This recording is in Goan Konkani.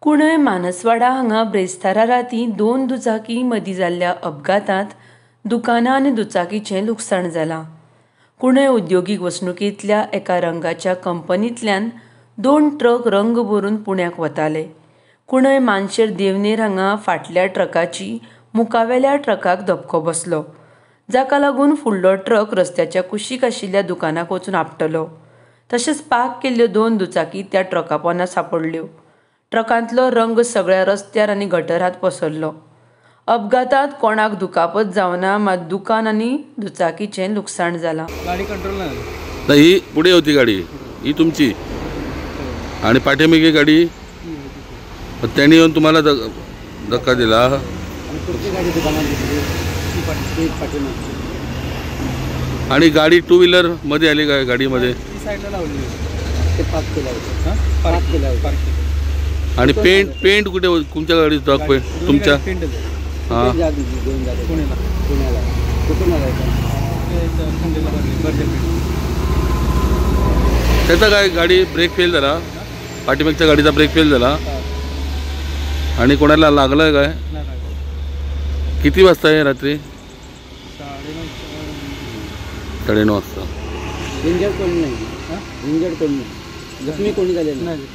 कुणय मानसवाडा हांगा ब्रेस्तारा राती 2 दुचाकी मदीं जाल्ल्या अपघातांत दुकानां आनी दुचाकीचें लुकसाण जालां. कुणय उद्योगीक वसणुकेंतल्या एका रंगाच्या कंपनींतल्यान 2 ट्रक रंग भरून पुण्याक वताले. कुणय मानशेर देवनेर हांगा फाटल्या ट्रकाची मुखावेल्या ट्रकाक धपको बसलो, जाका लागून फुडलो ट्रक रस्त्याच्या कुशीक आशिल्ल्या दुकानाक वचून आपटलो. तशेंच पार्क केल्ल्यो 2 दुचाकी त्या ट्रका पोंदा सांपडल्यो. ट्रकांतलो रंग सगळ्या रस्त्यार आनी गटरांत पसरलो. अपघातांत कोणाक दुखापत जावना, मात दुकान आनी दुचाकीचें लुकसाण जालां. गाडी कंट्रोल नाही. ही पुढे होती गाडी, ही तुमची आणि पाठीमागे गाडी, त्यांनी येऊन तुम्हाला धक्का दिला. आणि गाडी टू व्हीलर मध्ये आली काय? गाडीमध्ये आणि पेंट पेंट कुठे तुमच्या गाडीत? पेंट तुमच्या हां त्याचा काय गाडी ब्रेक फेल झाला, पाठीमागच्या गाडीचा ब्रेक फेल झाला. आणि कोणाला लागलं काय? किती वाजता आहे रात्री? 9:30 वाजता. इंजर्ड कोणी नाही, इंजर्ड कोणी नाही, जखमी कोणी झाले नाही.